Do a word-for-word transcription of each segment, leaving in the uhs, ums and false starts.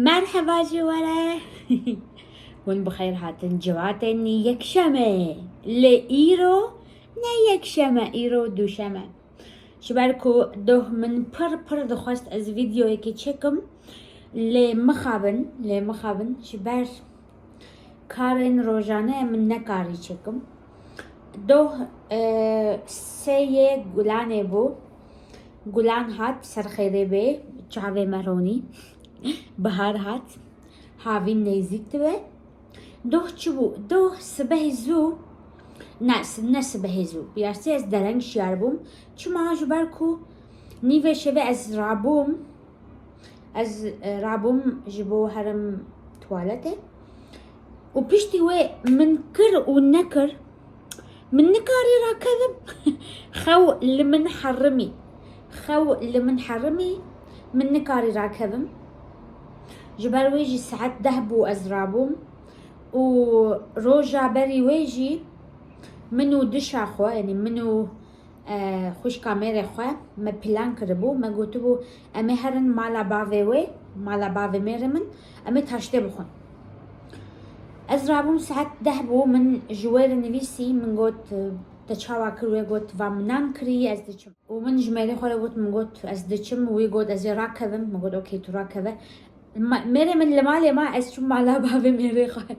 Merheba ji we re. Hûn bi xeyr hatin civatên yekşeme. Lê îro ne yekşeme, îro duşeme. Ji ber ku doh min pir pir dixwest ez vîdeoyekê çêkim, lê mixabin, lê mixabin ji ber karên rojane min nekarî çêkim. Doh, e, seyê gulanê bû. Gulan hat, ser xêrê bê, çavê me ronî. Bihar hat, havîn nêzîk dibe. Doh çi bû? Doh sibehê zû, ne, si-, ne sibehê zû. Bi rastî ez dereng şiyar bûm. Çima? Ji ber ku nîvê şevê ez rabûm. Ez, e, rabûm ji bo herim tuwaletê. Û piştî wê min kir û nekir, min nikarî rakevim. Xew li min herimî. Xew li min herimî, min nikarî rakevim. Ji ber wê jî saet deh bû ez rabûm. Û roja berî wê jî min û dişa xwe, yanî min û, e, xwişka mêrê xwe me plan kiribû. Me gotibû, em ê herin mala bavê wê, mala bavê mêrê min, em ê taştê bixwin. Ez rabûm, saet deh bû, min ji wê re nivîsî, min got, te çawa kir? Wê got, va min nan kirî, ez diçim. Û min ji mêrê xwe re got, min got, ez diçim. Wî got, ez ê rakevim. Min got, okey, tu rakeve. Ma-, mêrê min li malê ma, ez çûm mala bavê mêrê xwe.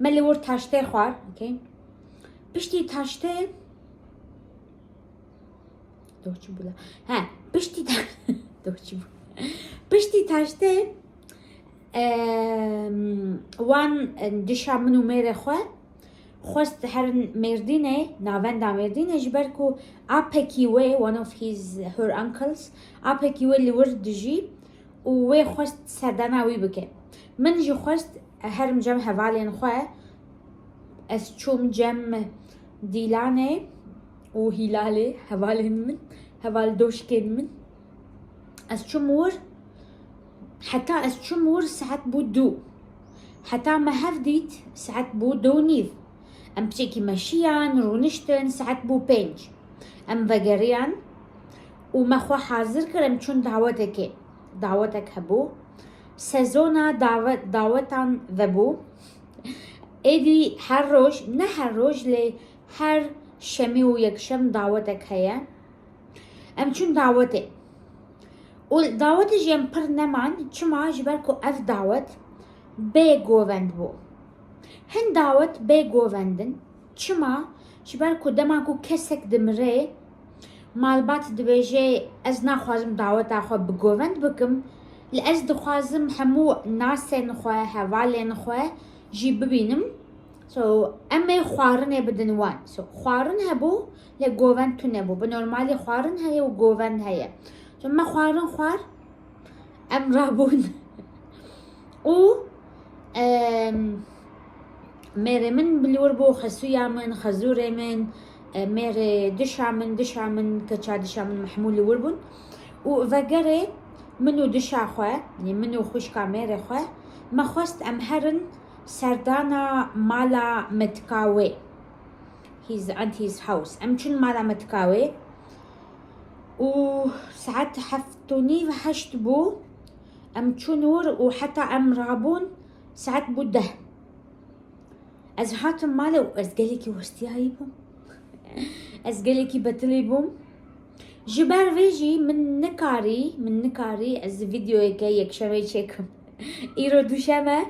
Me li wir taştê xwar, okey. Piştî taştê, doh çi bû la? He, piştî ta-, doh çi bû? Piştî taştê, em, wan, em, dişa min û mêrê xwe xwest herin Mêrdînê, navenda Mêrdînê, ji ber ku apekî wê, one of his, her uncles, apekî wê li wir dijî û wê xwest serdana wî bike. Min jî xwest herim cem hevalên xwe, ez çûm cem Dîlanê û Hîlalê, hevalên min, heval doşkên min. Ez çûm wir, heta ez çûm wir saet bû du. Heta me hev dît, saet bû du û nîv. Em piçekî meşiyan, rûniştin, saet bû pênc. Em vegeriyan û me xwe hazir kir, em çûn dawetekê. Dawetek hebû. Sezona dawe-, dawetan vebû. Êdî her roj, ne her roj, lê her şemî û yekşem dawetek heye. Em çûn dawetê. Û dawetê jî em pir neman. Çima? Ji ber ku ev dawet bê govend bû. Hin dawet bê govend in. Çima? Ji ber ku dema ku kesek dimire, malbat dibêje, ez naxwazim daweta xwe bi govend bikim, lê ez dixwazim hemû nasên xwe, hevalên xwe jî bibînim. So, em ê xwarinê bidin wan. So, xwarin hebû, lê govend tune bû. Bi normalî xwarin heye û govend heye. So, me xwarin xwar, em rabûn. Û, em, mêrê min bi li wir bû, xesuya min, xezûrê min, e, mêrê dişa min, dişa min, keça dişa min, me hemû li wir bûn. Û vegerê min û dişa xwe, yanî min û xwişka mêrê xwe, me xwest em herin serdana mala metika wê. His auntie's house. Em çûn mala metika wê û saet heft û nîv, heşt bû. Em çûn wir û heta em rabûn saet bû deh. Ez hatim malê û ez gelekî westiyayî bûm. Ez gelekî betilî bûm. Ji ber vê jî min nikarî, min nikarî ez vîdeoyeke yekşemê çêkim. Îro duşem e.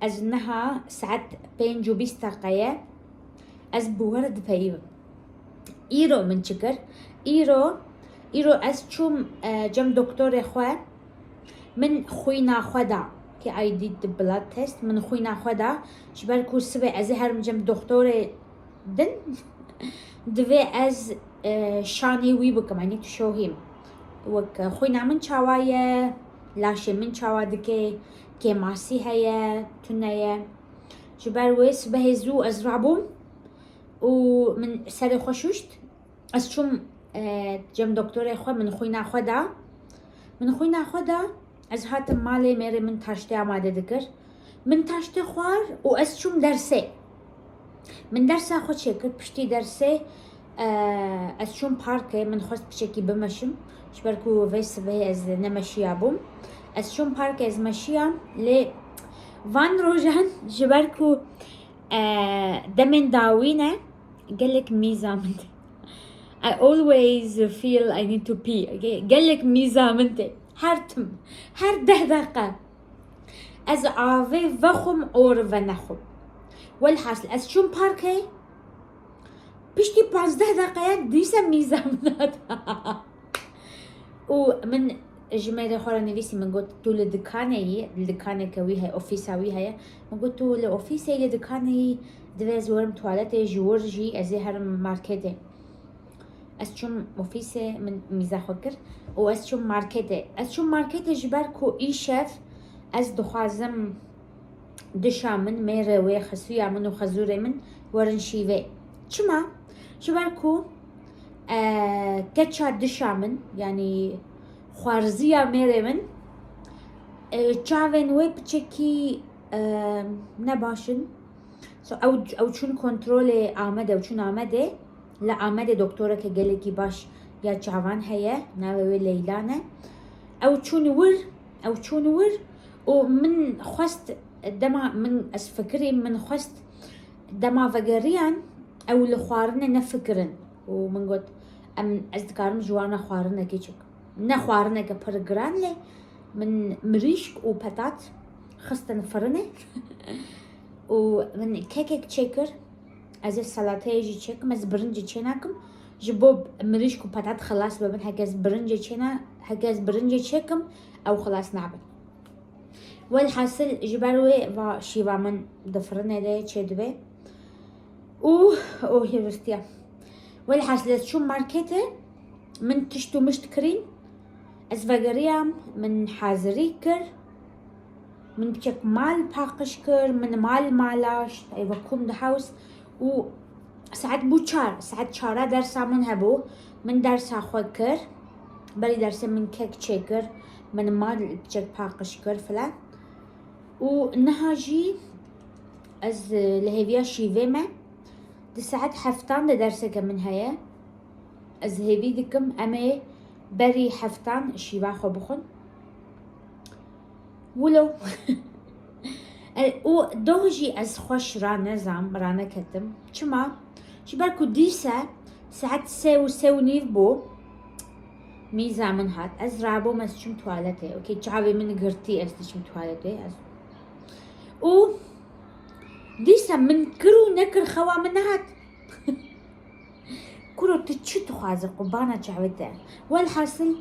Ez niha saet pênc û bîst deqe ye. Ez bi we re dipeyivim. Îro min çi kir? Îro, îro ez çûm, e, cem doktorê xwe. Min xwîna xwe da. Ki I did the blood test. Min xwîna xwe da. Ji ber ku sibê ez ê herim cem doktorê din. Divê ez, e, şanê wî bikim. I need to show him. Wek, e, xwîna min çawa ye, laşê min çawa dike, kêmasî heye, tune ye. Ji ber wê sibehê zû ez rabûm û min serê xwe şûşt. Ez çûm, e, cem doktorê xwe, min xwîna xwe da. Min xwîna xwe da, ez hatim malê, mêrê min taştê amade dikir. Min taştê xwar û ez çûm dersê. Min dersa xwe çêkir, piştî dersê, e, ez çûm parkê, min xwest piçekî bimeşim. Ji ber ku vê sibehê ez nemeşiya bûm. Ez çûm parkê, ez meşiyam, lê van rojan ji ber ku, e, demên dawî ne, gelek mîza min tê. I always feel I need to pee. Okay? Gelek mîza min tê. Her tim, her deh deqe. Ez avê vexwim or venexwim. Welhasil, ez çûm parkê, piştî panzdeh deqeyan dîsa mîza min hat. Û min ji mêrê xwe re nivîsî, min got, "Tu li dikanê yî, li dikaneke wî heye, ofîsa wî heye." Min got, "Tu li ofîsê yî, li dikanê yî, divê ez werim tuwaletê, ji wir jî ez ê herim marketê." Ez çûm ofîsê, min mîza xwe kir û ez çûm marketê. Ez çûm marketê ji ber ku îşev ez dixwazim dişa min, mêrê wê, xesûya min û xezûrê min werin şîvê. Çima? Ji ber ku, e, keça dişa min, yanî xwarziya mêrê min, e, çavên wê piçekî, e, ne baş in. So, ew, ew çûn kontrolê Amedê, ew çûn Amedê. Li Amedê doktoreke gelekî baş ya çavan heye, navê wê Leyla ne. Ew çûn wir, ew çûn wir û min xwest, dema min, ez fikirî, min xwest dema vegeriyan ew li xwarinê nefikirin. Û min got, "Em, ez dikarim ji wan re xwarinekê çêkim." Ne xwarineke pir giran, lê min mirîşk û petat xistin firinê û min kekek çêkir. Ez ê salateyê jî çêkim, ez birincê çênakim. Ji bo mirîşk û petat xilas bibin, heke ez birincê çêna-, heke ez birincê çêkim, ew xilas nabin. Welhasil, ji ber wê va şîva min di firinê de çêdibe. Û, û hêvistiya. Welhasil, ez çûm marketê, min tişt û mişt kirîn, ez vegeriyam, min hazirî kir, min piçek mal paqij kir, min mal malaşt, I vacuumed the house û saet bû çar, saet çara dersa min hebû, min dersa xwe kir, berî dersê min kek çêkir, min mal piçek paqij kir filan. Û niha jî ez, e, li hêviya şîvê me. Di saet heftan de derseke min heye. Ez hêvî dikim em ê berî heftan şîva xwe bixwin. Wilo. E, û doh jî ez xweş ranezam, raneketim. Çima? Ji ber ku dîse saet sê û sê û nîv bû. Mîza min hat. Ez rabûm, ez çûm tuwaletê. Okey, çavê min girtî, ez diçim tuwaletê. Ez, û dîsa min kir û nekir, xewa min nehat. Kuro, tu çi dixwazî qurbana çavê te? Welhasil,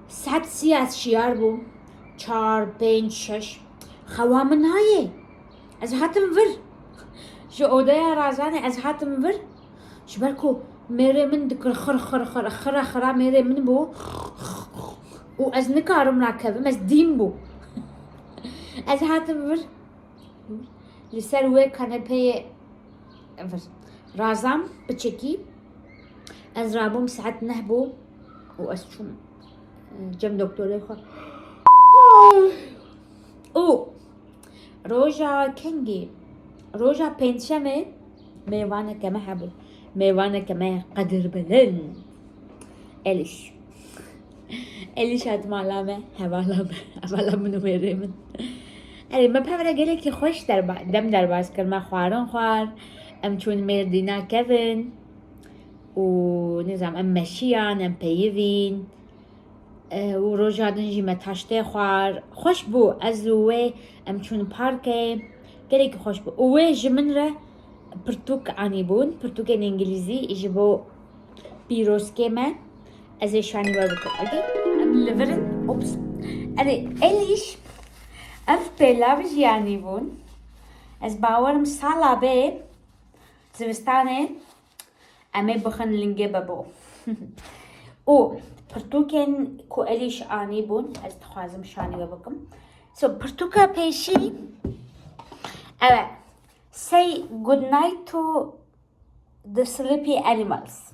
saet sî ez şiyar bûm. Çar, pênc, şeş. Xewa min nayê. Ez hatim vir. Ji odeya Razanê ez hatim vir. Ji ber ku mêrê min dikir xir, xir, xir, xira, xira mêrê min bû. Û ez nikarim rakevim, ez dîm bûm. Ez hatim vir. Li ser wê kanepeyê vir. Razam piçekî. Ez rabûm, saet neh bû û ez çûm, e, cem doktorê xwe. Û roja kengî, roja pêncşemê mêvaneke me hebû. Mêvaneke me qedirbilind. Eliş. Eliş hat mala me, hevala me, hevala min û mêrê min. Erê, me pevre gelekî xweş derba-, dem derbas kir. Me xwarin xwar, em çûn Mêrdîna kevin û nizam em meşiyan, em peyivîn. E, û roja din jî me taştê xwar. Xweş bû, ez û wê em çûn parkê. Gelekî xweş bû. Û wê ji min re pirtûk anîbûn, pirtûkên îngilîzî ji bo pîrozkê me. Ez ê şanî we bikim. Okey? Em li vir in. Ops. Erê, Eliş, ev pêlav jî anîbûn. Ez bawerim sala bê zivistanê em ê bixin lingê bebo. Û pirtûkên ku Eliş anîbûn, ez dixwazim şanî we bikim. So, pirtûka pêşî, ev e. Say goodnight to the sleepy animals.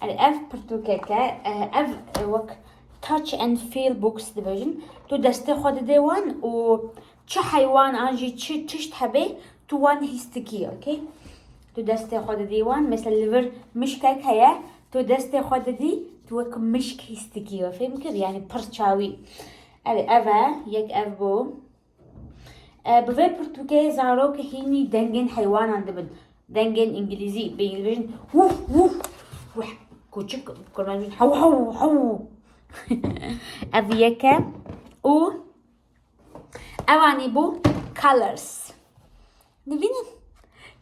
Erê, ev pirtûkeke, e, ev, e, wek touch and feel books dibêjin. Tu destê xwe didê wan û çi heywan an jî çi tişt hebe, tu wan hîs dikî, okey? Tu destê xwe didî wan, mesela li vir mişkek heye, tu destê xwe didî, tu wek mişk hîs dikî, we fêm kir? Yanî pir çawî. Erê, ev e, yek ev bû. E, bi vê pirtûkê zarok hînî dengên heywanan dibin. Dengên îngilîzî, bi îngilîzî, wuf, wuf, wuf, koçik, kurmancî, haw, haw, haw. Ev yek e. Û evanî bû colors. Dibînin,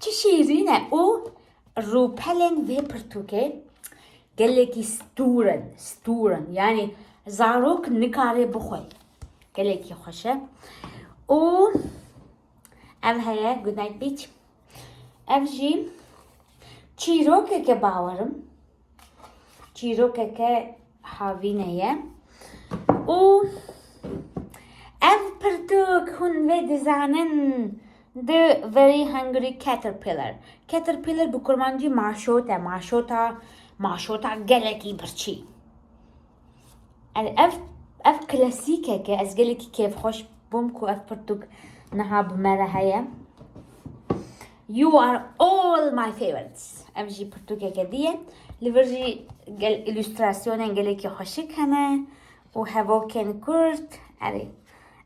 çi şîrîn e. Û rûpelên vê pirtûkê gelekî stûr in, stûr in. Yanî zarok nikare bixwe. Gelekî xweş e. Û ev heye, Good Night Beach. Ev jî çîrokeke bawerim. Çîrokeke havîne ye. Û ev pirtûk hûn vê dizanin, The Very Hungry Caterpillar. Caterpillar bi kurmancî maşot e, maşota, maşota gelekî birçî. Ev, ev, ev klasîkek e, ez gelekî kêfxweş bûm ku ev pirtûk niha bi me re heye. You are all my favorites. Ev jî pirtûkeke dî ye. Li vir jî gel îlustrasyonên gelekî xweşik hene û hevokên kurt. Erê,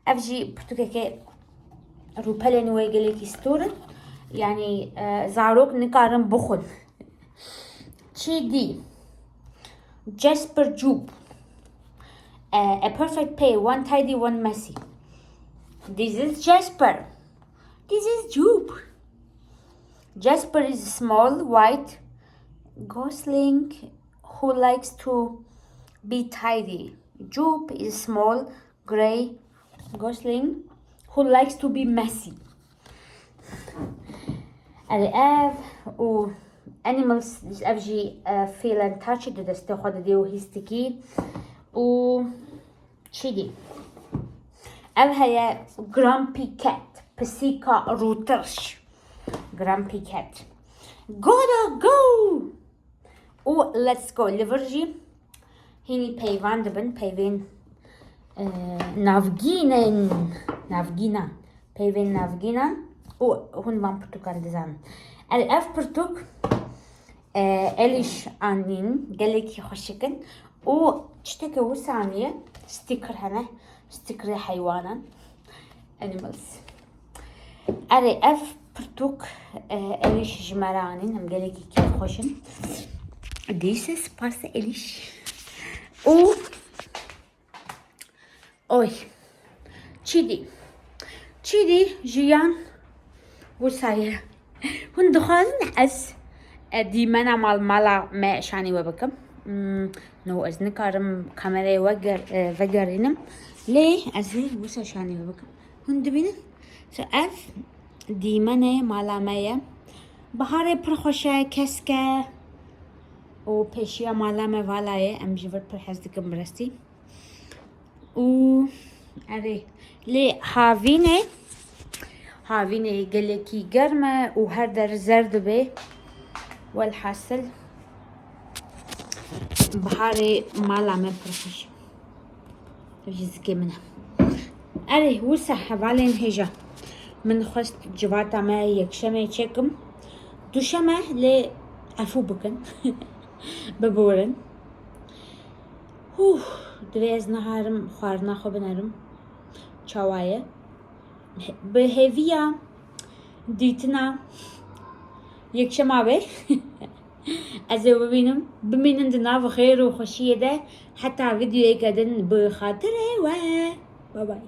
ev jî pirtûkeke, rûpelên wê gelekî stûr in. Yanî, e, zarok nikarin bixwin. Çi dî? Jasper Jupe. E, a perfect pair, one tidy, one messy. This is Jasper. This is Jupe. Jasper is a small white gosling who likes to be tidy. Jupe is a small grey gosling who likes to be messy. Erê, ev û animals, ev jî, e, feel and touch di destê xwe didê û hîs dikî. Û çi dî? Ev heye Grumpy Cat, pisîka rûtirş. Grumpy Cat. Gotta go! Û let's go. Li vir jî hînî peyvan dibin, peyvên, e, navgînên, navgînan, peyvên navgînan û hûn van pirtûkan dizanin. Ev, ev pirtûk, e, Eliş anîn, gelekî xweşik in û tişteke wisa aniye, sticker hene, stickerê heywanan. Animals. Erê, ev pirtûk, e, Eliş ji me re anîn, em gelekî kêfxweş in. Dîse spas Eliş. Û oy. Çi dî? Çi dî jiyan wisa ye. Hûn dixwazin ez, e, dîmena mal mala me şanî we bikim? Hmm, no, ez nikarim kamerayê weger-, e, vegerînim. Lê ez ê wisa şanî we bikim. Hûn dibînin? So, ev dîmenê mala me ye. Biharê pir xweş e, kesk e. Û pêşiya mala me vala ye. Em ji vir pir hez dikin bi rastî. Û erê, lê havînê, havînê gelekî germ e û her der zer dibe. Welhasil, biharê mala me pir xweş e. Ev jî zikê min e. Erê, wisa hevalên hêja. Min xwest civata me yekşemê çêkim. Duşeme lê efû bikin. Biborin. Hûh, divê ez niha herim xwarina xwe binerim. Çawa ye? Bi hêviya dîtina yekşema wê. Ez ê bibînim. Bimînin di nav xêr û xweşiyê de. Heta vîdeoyeke din bi xatirê we. Bye bye.